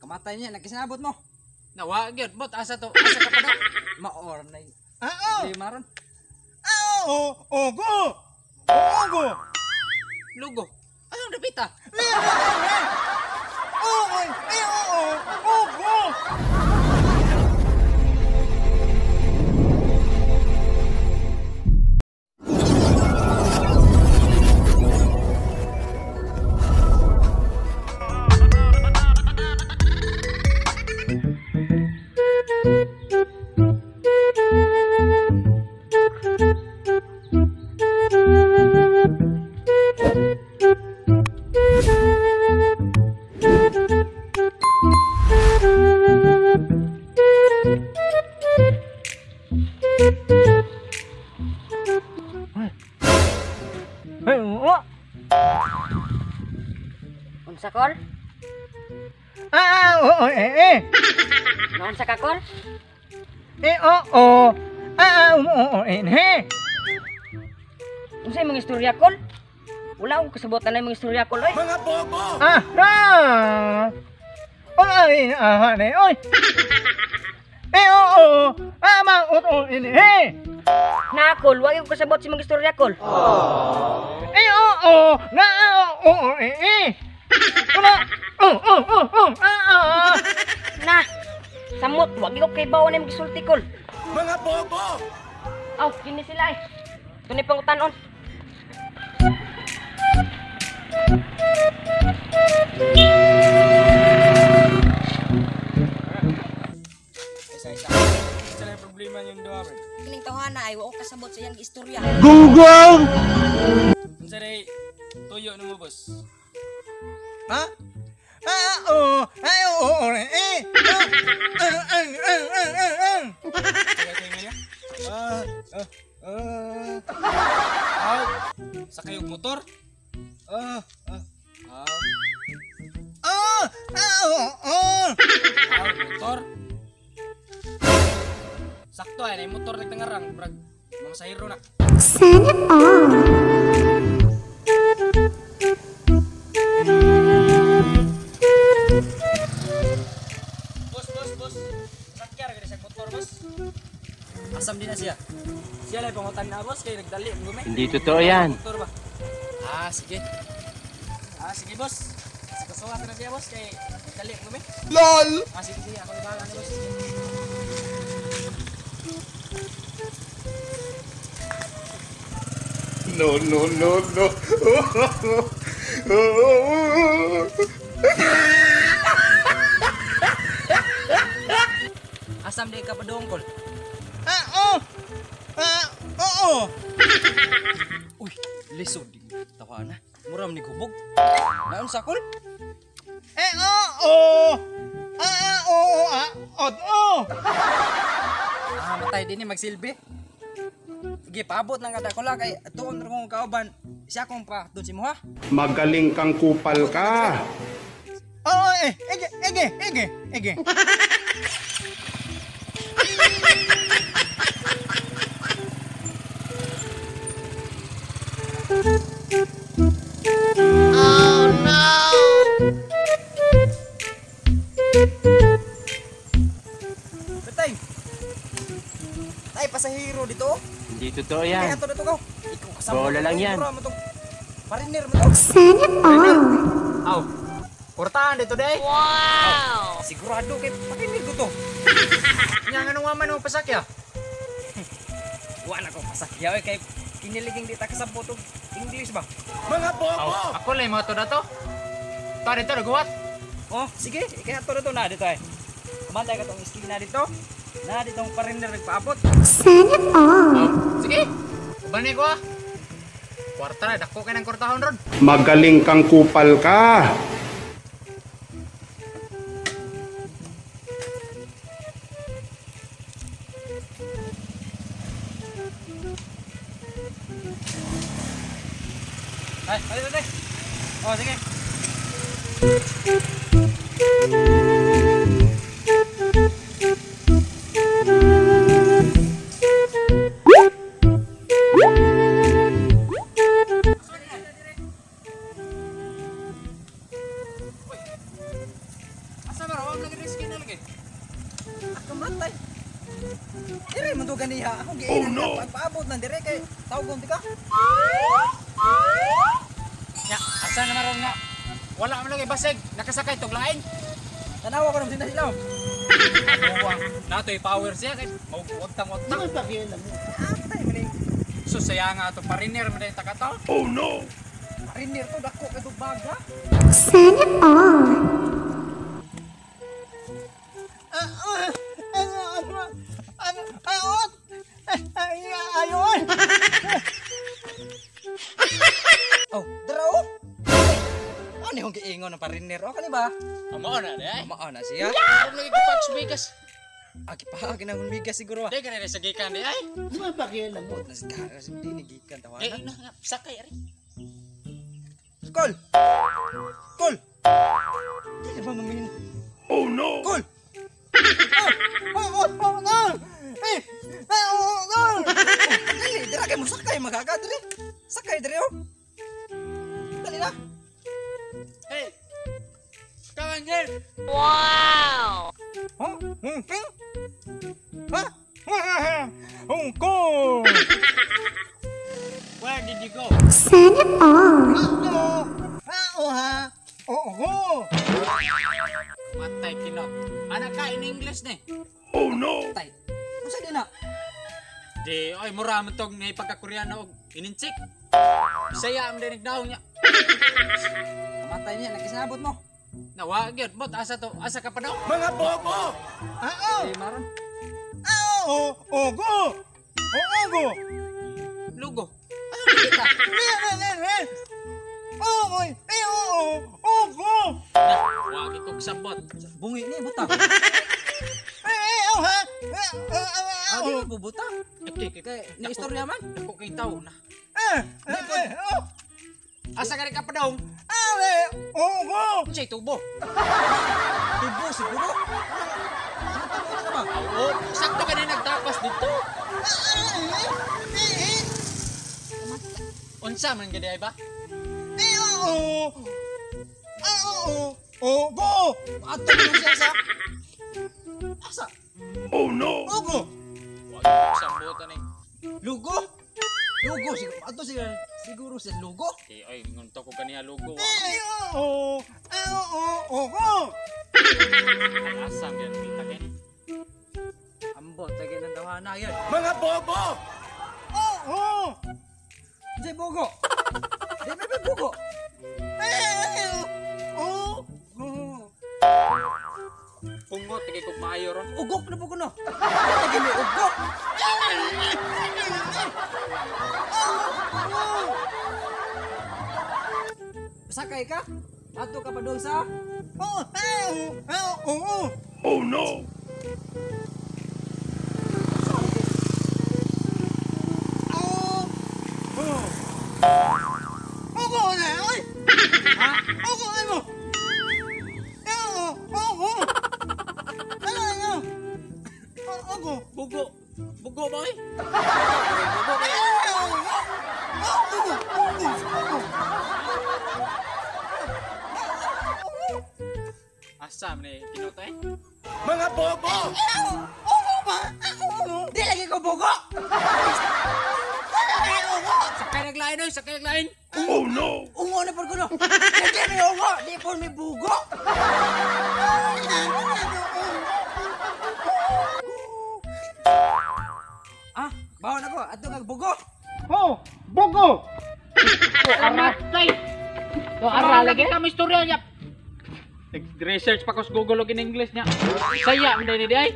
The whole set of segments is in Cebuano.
Kamatay niya, nagkisinabot mo. Nawa gyud bot asa to? Asa ka pa daw? Maor na Ah, oh. di maron. Ah, oh, oh, go. Oh, go. Lugo. Anong dapita? Le, le, le. Oh, oh, eh, oh, oh, oh, go. Hey, oh. Unsa kol? Ah, ah, oh, oh, eh, eh. Naunsa ka kol? Eh, oh, oh. Ah, ah, oh, oh, oh, eh, eh. Unsa imong istorya kol? Wala akong kasabotan na imong istorya kol oy. Ah, ah. Oh, ay, ah, ne, oy. Eh, oh, oh. Ah, ma, oh, oh, eh, eh. Na kol, wa gyud kasabot sa imong istorya kol. Eh, oh, oh. Na, ah, oh, oh, eh, eh. Una, oh, oh, oh, oh, ah, ah. Na. Samot, wa gyud kay bawa na imong gisulti kol. Mga bobo. Aw, kini sila eh. Tunay pangutanon. Isa isa. Isa lang yung problema niyong duha, bro. Kining tawhana ay wa ko kasabot sa iyang istorya. Google! Unsa day tuyo nimo, boss? Ha? Ah, oh, ay, oh, oh, eh, eh. Ah, ah, ah, ah, ah, ah, ah. Kaya kayo niya? Ah, ah, ah, Aw, sa kayong motor? ah, ah. Aw, Ah, ah, oh, oh. aw, motor. Sakto ay, na motor nagtangarang, brag. Mga sahiro na. Sana all. Boss, boss, boss. Sakyar ka sa motor, boss. Asam din na siya. Siya lang pangutan na, boss, kay nagdali ang gumi. Hindi totoo yan. Motor ba? Ah, sige. Ah, sige, boss. Sikasuha na siya, boss, kay nagdali ang gumi. LOL! Ah, sige, sige. Ako na bahala na, boss. Sige. No, no, no, no. Asam di ka pa doon, kol. Ah, oh. Ah, oh, oh. Uy, lisod din. Tawa na. Mura man ni gubog. Naon sa kol? Eh, oh, oh. Ah, ah, oh, oh, ah, oh, oh. Ah, matay din ni magsilbi. Sige, paabot lang kada ko lang kay tuon ra kong kauban. Siya akong pa doon si mo ha. Magaling kang kupal ka. Oh, eh, ege, ege, ege, ege. Betay. Tay pasahero dito. Hindi totoo Kaya yan. ato dito ko. Ikaw kasama. Bola lang yan. Mura mo tong Pariner mo to. Sana all. Aw. Kurtahan dito day. Wow! Sigurado kay pariner ko to. Nya nganong wa man mo pasakya? Wa na ko pasakya oy kay kiniliging di ta kasabot og English ba. Aw, ako lang mo to dato. Ta dito guwat. Oh, sige, ikay ato dito na dito ay. Kumantay ka tong iskina dito. Na ditong pariner nagpaabot. Sana all. Aw, sige. Uban ni ko ah. Kwarta na, dako kay ng kwartahon ron. Magaling kang kupal ka. Ay, ay, ay. Oh, sige. Asa ba? Wala lagi risk na lagi. Ako matay. Dire man to ganiha. Akong giinan oh, no. Pagpaabot nang dire kay tawgon ti ka. Nya, asa na maron nga? Wala man lagi basig, nakasakay tog lain. Tanawa ko nang sila. Natoy power siya kay wagtang-wagtang. Atay man ni. So saya nga ato pariner man ta kato. Oh no! Pariner to dako kay baga. Sana all. Ayon. Oh, dara oh. Ano yung giingon ng pariner oh kani ba? Amo na di ay. Mao na siya. Yeah! Lagi kipak bigas. Ah, kipaag nang bigas siguro ah. Di ka na sa gikan di ay. Nas ka di ni gikan tawana. Eh na nga sakay ari. Kol. Kol. Di ba mamin? Oh no! Kol. Oh, oh, no. Eh, oh, no. Dali, dira kay mo sakay magaga diri. Sakay diri oh. Dali na. Hey. Come on here. Huh? Ping? Ha? Hong Kong. Where did you go? Sana all. Oh, ha. Oh, oh. Matay kinot. Anak ka in English ni. Oh no! Tay. Unsa di na? Di oy mura man tog ngay pagka-Koreano og ininchik. Bisaya am dinig daw niya. Matay niya nagkisabot mo. Nawa gyud bot asa to? Asa ka pa daw? Mga bobo! Ah, oh. Di maron. Ah, oh, oh, go. Oh, oh, go. Lugo. Ano kita? Eh, oh, oy. Eh, oh, oh, oh, go. Na, wa gyud kog sabot. Bungi ni butang. Eh, eh, oh, ha. Eh, oh, Ah, oh, di oh. ba bubutang? Okay, kay Kay ni istorya man. Dako kay tawo na. Eh, eh, eh, oh. Asa ka ka pa daw? Ah, eh, oh, go. Unsay tubo? Tubo siguro. Ano tubo na ka ba? Oo, sakto ka na nagtapas dito. Eh, eh, Unsa man gid ay ba? eh, oh, oh. Ah, oh, oh. Oh, go. Ato mo siya sa Asa? Oh no! Oh, go. Wa gyud kog sabot ani. Lugo? Lugo siguro. Ato siya siguro siya lugo. Di oy ngunto ko kaniya lugo. Wa. Eh, oh, oh. Ah, oh, oh, oh, go. Asa gyud kita ken? Ambot tagay ng tawana yun. Mga bobo! Oh, oh. Jay bugo. Di ba may bugo? Eh, oh, oh. Pungot tagay kog maayo ron. Ugok na bugo no. Tagay may ugok. Sakay ka? Ato ka pa doon sa Oh, eh, oh, oh, oh. Oh no! Oh, oh. Oh, go na, oy. Ha? Oh, go, ano? Eh, oh, oh, oh. Ano, ano? Oh, oh, go. Bugo. Bugo ba oy? Eh, oh, oh. Oh, go, oh, go, oh, go. Asa man ni kinotay? Mga bobo! Eh, oh, oh, go ba? Ah, oh, oh. Di lagi ko bugo. Eh, oh, go. Sakay naglain oy, sakay naglain. Oh no! Ungo na por ko no. Lagi may ungo, di po may bugo. Ah, bawon ako ato kag bugo. Oh, bugo. Aratay. To ara lagi kami istorya niya. Nag-research pa ko sa Google og in English niya. Saya man ni di ay.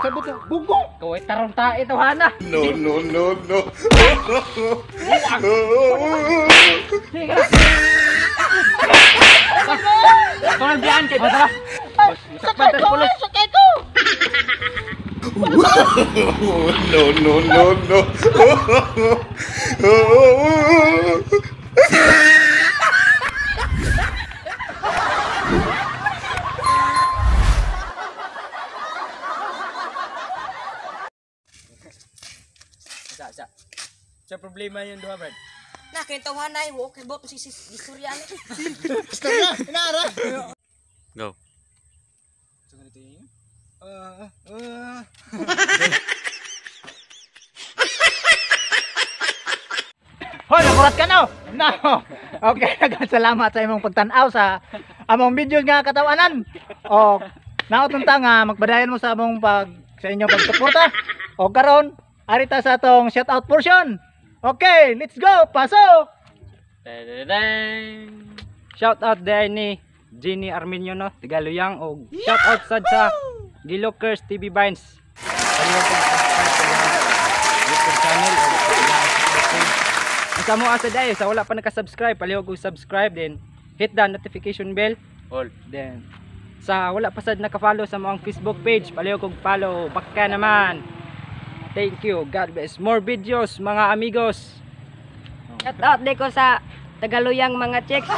Sabot na, bugo. Kaway tarong tae tawhana. No, no, no, no! Tol bian kay tara. Sakay ko, sakay ko. No, no, no, no! Isa, isa. Sa problema yun duha, Brad. Na kay tawhana ay wa kay bot si istorya ani. Inaara. Go. Sa ganito yun. Ah, ah. Hoy, nakurat ka no. No. Okay, daghang salamat sa imong pagtan-aw sa among video nga katawanan. O naot unta nga magpadayon mo sa among pag sa inyong pagsuporta. O karon, arita sa atong shout out portion. Okay, let's go. Pasok. Shout out dahil ni Jenny Arminio no, Tigaluyang og shout out sad sa Gilokers TV Vines. Palihog kong subscribe sa iyang YouTube channel og sa iyang Facebook page. Ang sa mo asa dahil sa wala pa naka-subscribe, palihog kong subscribe then hit the notification bell. All. Then sa wala pa sad naka-follow sa mga Facebook page, palihog kong follow. Baka naman. Thank you. God bless. More videos mga amigos. Shout out di ko sa Tagaluyang mga chicks.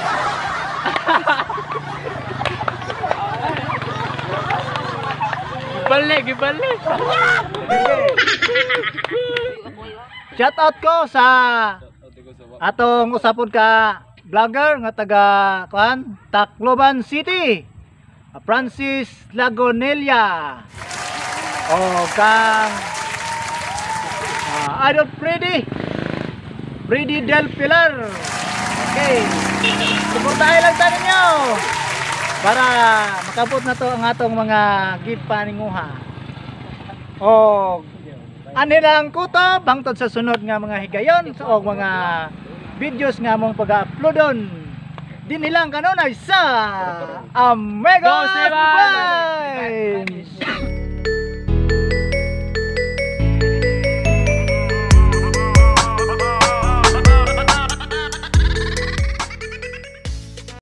Balik, ibalik. Shout out ko sa atong usapon ka vlogger nga taga kuan Tacloban City. Francis Lagonilla. O kang Idol Freddy. Freddy Del Pilar. Okay. Suportahan lang tayo ninyo para makabot na to ang atong mga gipaninguha. O ani lang kutob hangtod sa sunod nga mga higayon o mga videos nga among pag-uploadon. Dinhi lang kanunay sa Amigos Go, Seven! Vibes!